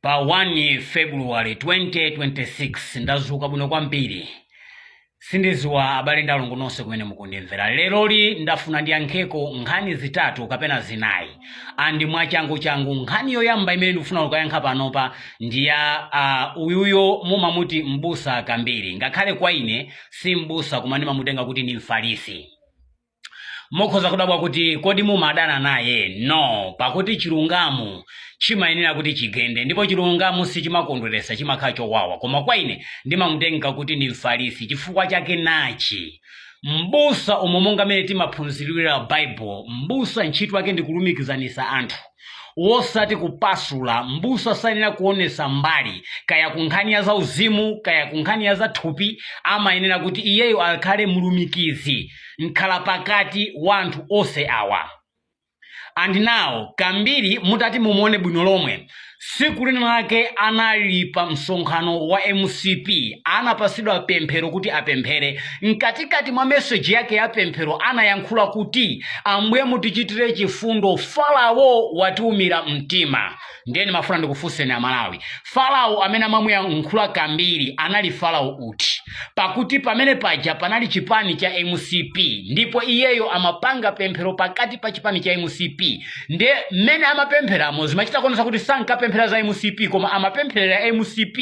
Pa 1 February 2026 ndazuka bwino kwambiri. Sindiziwa abale ndi alongo nonse kumene mukundimvera. Leroli ndafuna ndiyankheko nkhani zitatu kapena zinayi and mwachanguchangu. Nkhani yoyamba imene ndikufuna kukayankha panopa ndi ya uyuyo mumamuti mbusa Kambiri. Ngakhale kwa ine si mbusa, koma ndimamutenga kuti ndi mfarisi. Mukhoza kudabwa kuti kodi mumadana naye? No, pakuti chilungamo chimayenera kuti chigende, ndipo chilungamo sichimakondweresa, chimakhala chowawa. Koma kwa ine ndimamutenga kuti ndi mfarisi. Chifukwa chake nachi: mbusa umo monga mmene timaphunzirira Bible, mbusa ntchito yake ndi kulumikizanisa anthu, wosati kupasula. Mbusa sayenera kuonesa mbali, kaya ku nkhani ya zauzimu, kaya ku nkhani ya zathupi. Amayenera kuti iyeyo akhale mlumikizi, mkhala pakati wa anthu onse awa. And now Kambiri, mutati mumuone bwino lomwe, siku lina lake anali pa msonkhano wa MCP, anapasidwa pemphero kuti apemphere. Mkatikati mwa meseji yake ya pemphero anayankhula kuti, "Ambuye, mutichitire chifundo, Farao watiumira mtima." Ndiye ndimafuna ndikufunseni Amalawi, Farao amene amamuyankhula Kambiri anali Farao uti? Pakuti pamene paja panali chipani cha MCP, ndipo iyeyo amapanga pemphero pakati pa chipani cha MCP. Ndiye mmene amapempheramo zimachita kuonesa kuti sankapemphera za MCP, koma amapempherera MCP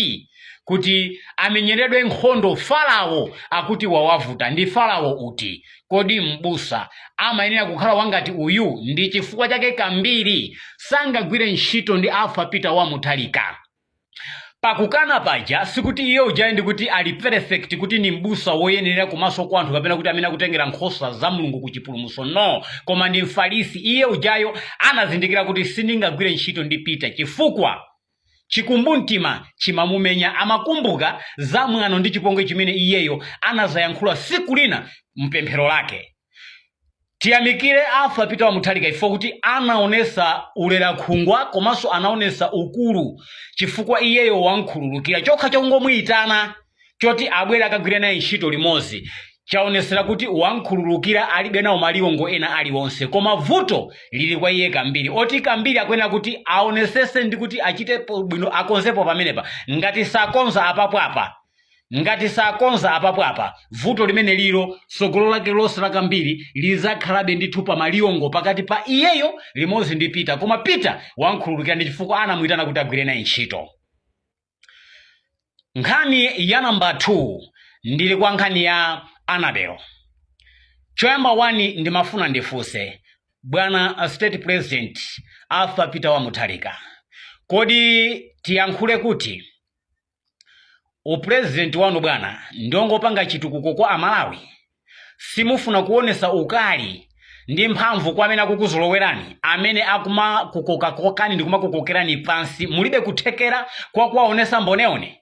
kuti amenyeredwe nkhondo, Farao akuti wawavuta. Ndi Farao uti? Kodi mbusa amayenera kukhala wangati uyu? Ndi chifukwa chake Kambiri sangagwire ntchito ndi Arthur Peter wa Mutharika. Pakukana paja sikuti iye ujayi ndi kuti ali perfect, kuti ni mbusa woyenera kumaso kwa anthu, kapena kuti amene akutengera nkhosa za Mulungu ku chipulumutso, no. Koma ndi mfarisi. Iye ujayo anazindikira kuti sindingagwire ntchito ndi Peter, chifukwa chikumbumtima chimamumenya. Amakumbuka za mwano ndi chipongwe chimene iyeyo anazayankhula siku lina mpemphero lake. Tiyamikire Arthur Peter wa Mutharika ifo kuti anaonesa ulera khungwa, komanso anaonesa ukulu, chifukwa iyeyo wankhululukira. Chokha chongomuyitana choti abwere akagwire naye ntchito limodzi chaonesera kuti wankhululukira, alibe nawo maliwongo ena aliwonse. Koma vuto lili kwa iye Kambiri, oti Kambiri akuyenera kuti aonesese ndi kuti achitepo bwino, akonzepo pamenepa. Ngati sakonza apapo apa, ngati sakonza apapo apa, vuto limene lilo tsogolo lake lonse la Kambiri lizakhalabe ndithu pa maliwongo pakati pa iyeyo limodzi ndi Peter. Koma Peter wankhululukira, ndi chifukwa anamuyitana kuti agwire naye ntchito. Nkhani ya namba 2 ndili kwa nkhani ya Annabel. Choyamba 1, ndimafuna ndifunse bwana State President Arthur Peter wa Mutharika, kodi tiyankhule kuti upurezidenti wanu bwana ndiongopanga chitukuko kwa Amalawi? Simufuna kuonesa ukali ndi mphamvu kwa amene akukuzolowerani, amene akumakukokakokani ndi kumakukokerani pansi? Mulibe kuthekera kwa kuwaonesa mboneone?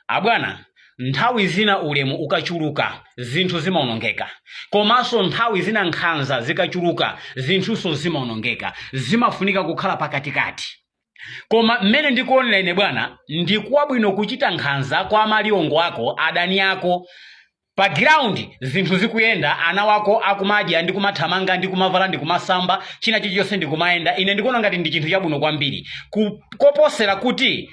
Abwana, nthawi zina ulemu ukachuluka zinthu zimaonongeka, komanso nthawi zina nkhanza zikachuluka zinthunso zimaonongeka. Zimafunika kukhala pakatikati. Koma mmene ndikuonera ine bwana, ndikwabwino kuchita nkhanza kwa amaliwongo ako, adani ako, pa ground zinthu zikuyenda, ana wako akumadya ndi kumathamanga ndi kumavala ndi kumasamba, china chilichonse ndikumayenda. Ine ndikuona ngati ndi chinthu chabwino kwambiri koposera kuti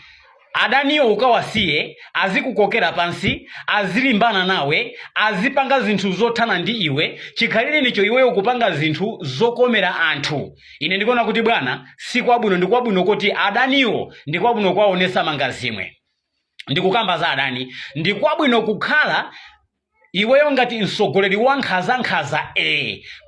adaniwo ukawasiye azikukokera pansi, azilimbana nawe, azipanga zinthu zothana ndi iwe, chikhalire nicho iweyo kupanga zinthu zokomera anthu. Ine ndikuona kuti bwana, sikwabwino. Ndikwabwino kuti adaniwo, ndikwabwino kuwaonesa mangazimwe. Ndikukamba za adani. Ndikwabwino kukhala iweyo ngati mtsogoleri wa nkhanzankhanza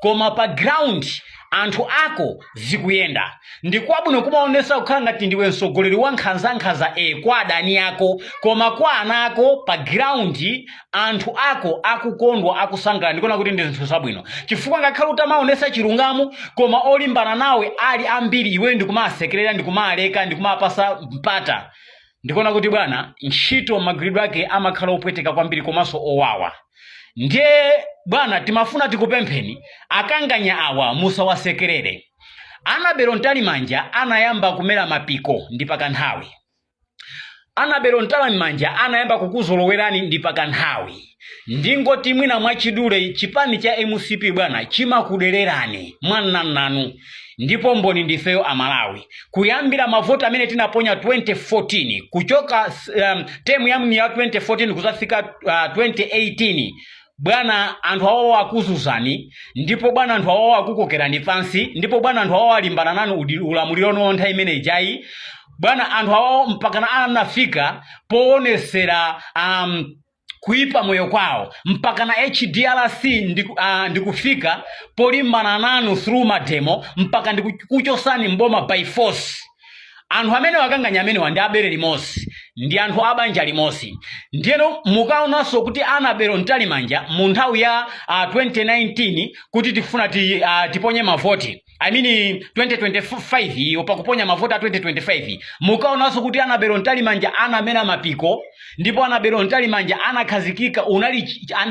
koma pa ground anthu ako zikuyenda. Ndikwabwino kumaonesa kukhala ngati ndiwe mtsogoleri wa nkhanzankhanza kwa adani ako, koma kwa ana ako pa ground anthu ako akukondwa, akusangalala. Ndikuona kuti ndi zinthu zabwino, chifukwa ngakhale utamaonesa chilungamo koma olimbana nawe ali ambiri, iweyo ndikumasekerera, ndikumaleka, ndikumapasa mpata, ndikuona kuti bwana, ntchito magwiridwe ake amakhala opweteka kwambiri komanso owawa. Ndiye bwana, timafuna tikupempheni, akanganya awa musawasekerere. Annabel Mtalimanja anayamba kumera mapiko ndi pakanthawi. Annabel Mtalimanja anayamba kukuzolowerani ndi pakanthawi. Ndingoti mwina mwachidule, chipani cha MCP bwana chimakudererani mwannannanu. Ndipo mboni ndifeyo Amalawi. Kuyambira mavoti amene tinaponya 2014, kuchoka term yanu ya 2014 kuzafika 2018, bwana, anthu awawo akuzuzani, ndipo bwana, anthu awawo akukokerani pansi, ndipo bwana, anthu awawo alimbana nanu ulamuliro wanu nthawi imene ijayi. Bwana, anthu awawo mpakana anafika poonesera kuipa moyo kwawo, mpakana HDRC ndikufika polimbana nanu through mademo, mpaka ndikuchosani mboma by force. Anthu amene wakanganya amenewa ndi abere limodzi, ndi anthu abanja limodzi. Ndiyeno mukaonanso kuti Annabel Mtalimanja mu nthawi ya 2019 kuti tifuna tiponye mavoti, I mean 2025 iyo, pakuponya mavoti a 2025, mukaonanso kuti Annabel Mtalimanja anamera mapiko, ndipo Annabel Mtalimanja anakhazikika,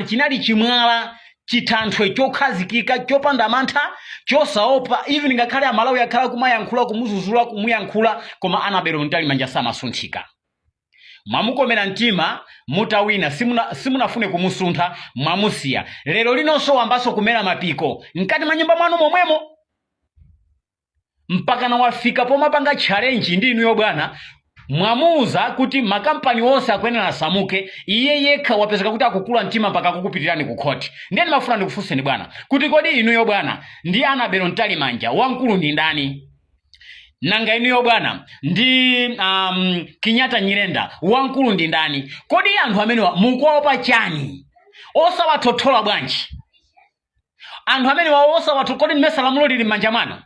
chinali chimwala, chithanthwe chokhazikika, chopanda mantha, chosaopa. Even ngakhale Amalawi akhala kumayankhula, kumuzuzula, kumuyankhula, koma Annabel Mtalimanja samasunthika. Mwamukomera mtima mutawina, simunafune kumusuntha, mwamusiya. Lero linonso wambanso kumera mapiko mkati mwa nyumba mwanu momwemo, mpakana wafika pomapanga challenge ndi inuyo bwana. Mwamuuza kuti makampani onse akuyenera asamuke, iye yekha wapezeka kuti akukula mtima mpaka akukupitirani ku khoti. Ndiye ndimafuna ndikufunseni bwana kuti kodi inuyo bwana ndi Annabel Mtalimanja, wamkulu ndi ndani? Nanga inuyo bwana ndi Kinyata Nyirenda, wamkulu ndi ndani? Kodi anthu amenewa mukuwaopa chani? Osawathothola bwanji anthu amenewa? Osawatho kodi ndimesa lamulo lili m'manja mwanu?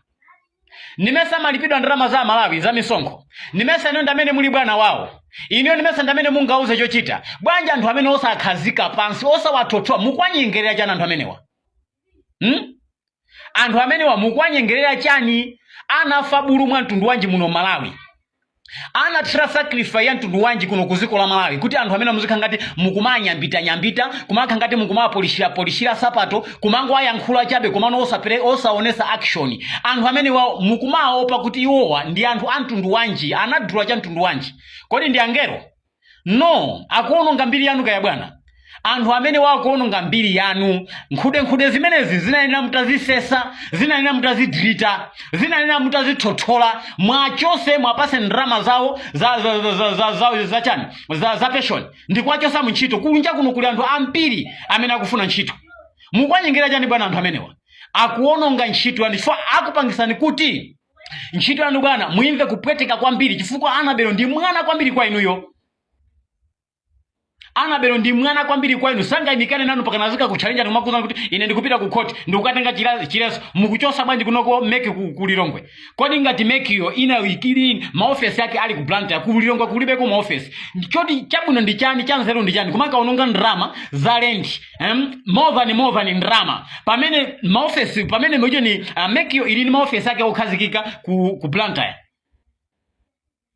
Ndimesa malipidwa ndalama za Amalawi za misonkho? Ndimesa inuyo ndi amene muli bwana wawo? Inuyo ndimesa ndi amene mungauze chochita? Bwanji anthu amene osakhazika pansi, osawathothola? Mukwanyengerera chani anthu amenewa? Anthu amenewa mukwanyengerera chani? Anafa bulu mwa mtundu wanji muno Malawi? Anathira sacrifice ya mtundu wanji kuno ku dziko la Malawi, kuti anthu amene muzikhala ngati mukumanyambitanyambita, kumakhala ngati mukumapolishirapolishira sapato, kumangoayankhula chabe, komano osaonesa action? Anthu amene wawo mukumaopa kuti iwowa ndi anthu a mtundu wanji? Anadula cha mtundu wanji? Kodi ndi angelo? No, akuononga mbiri yanu kaya bwana. Anthu amene wakuononga mbiri yanu, nkhudenkhude zimenezi zinayenera mutazisesa, zinayenera mutazidrita, zinayenera mutazithothola, mwachose, mwapase ndalama zawo za chani, za pension, ndikuwachosa mu ntchito. Kunja kuno kuli anthu ambiri amene akufuna ntchito. Mukwanyengera chani bwana? Anthu amenewa akuononga ntchito yanu, chifukwa akupangisani kuti ntchito yanu bwana muimve kupweteka kwambiri, chifukwa Annabel ndi mwana kwambiri kwa inuyo. Annabel ndi mwana kwambiri kwa inu, sangayimikane nanu pakanazika kutchalenja ndikumakuuzani kuti ine ndikupita ku court, ndikukatenga chileso. Mukuchosa bwanji kunoko MEC ku Lilongwe? Kodi ngati MEC-yo inayikili maofesi ake ali ku Blantyre, ku Lilongwe kulibeko maofesi, choti chabwino ndi chani, chanzeru ndi chani kumakaononga ndalama za rent, more than ndalama, pamene maofesi, pamene mwicho ni MEC-yo ili ndi maofesi ake okhazikika ku Blantyre?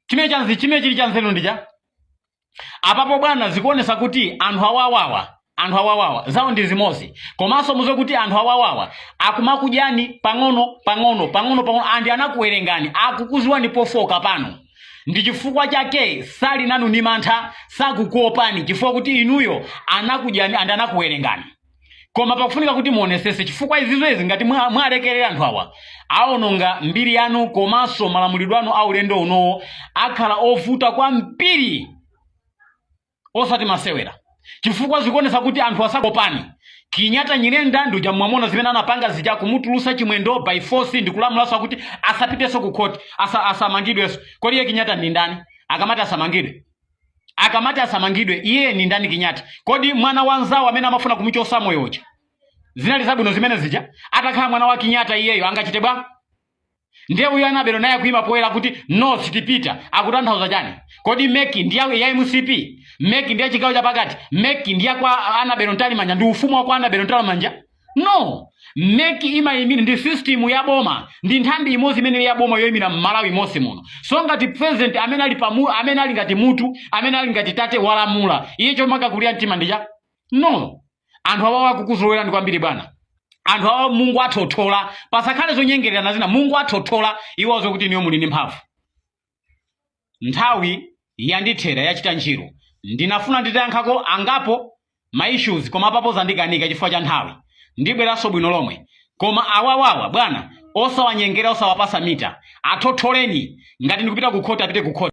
Chimene chili chanzeru ndi cha apapo bwana, zikuonesa kuti anthu awawawa zawo ndi zimodzi. Komanso muze kuti anthu awawawa akumakudyani pang'ono pang'ono, pang'ono pang'ono, andi anakuwerengani, akukuziwani pofoka pano. Ndi chifukwa chake sali nanu ni mantha, sakukuopani, chifukwa kuti inuyo anakudyani andi anakuwerengani. Koma pakufunika kuti muonesese, chifukwa izizo izi ngati mwalekerera anthu awa aononga mbiri yanu, komanso malamulidwe anu a ulendo unowo akhala ovuta kwambiri, osati masewera, chifukwa zikuonesa kuti anthu asakopani. Kinyata Nyirenda nduja mwamona zimene anapanga zija, kumutulusa Chimwendo by force ndikulamulanso kuti asapitenso ku court, asamangidwenso. Kodi iye Kinyata ndi ndani akamati asamangidwe? Akamati asamangidwe, iye ni ndani Kinyata? Kodi mwana wa nzawo amene amafuna kumuchosa moyo uja, zinali zabwino zimene zija? Atakhala mwana wa Kinyata, iyeyo angachite bwa? Ndiye uyo Annabel naye akuima poyera kuti no, sitipita, akutanthauza chani? Kodi MEC ndi ya MCP? MEC ndi ya chigawo chapakati? MEC ndi ya kwa Annabel Mtalimanja? Ndi ufumu wa kwa Annabel Mtalimanja? No, MEC imayimira ndi system ya boma, ndi nthambi imodzi imene ya boma yoyimira Mmalawi monse muno. So ngati president amene ali pamu, amene ali ngati mutu, amene ali ngati tate walamula, iye chomakakulira mtima ndija? No, anthu awawa akukuzowerani kwambiri bwana. Anthu awa Mungu athothola, pasakhale zonyengererana zina. Mungu athothola iwozo kuti niyo muli ndi mphamvu. Nthawi yandithera, yachita ntchito. Ndinafuna nditayankhako angapo ma issues, koma apapo zandikanika chifukwa cha nthawi. Ndibweranso bwino lomwe, koma awawawa bwana Osawanyengera, osawapasa mita, athotholeni. Ngati ndikupita ku khoti, apite ku khoti.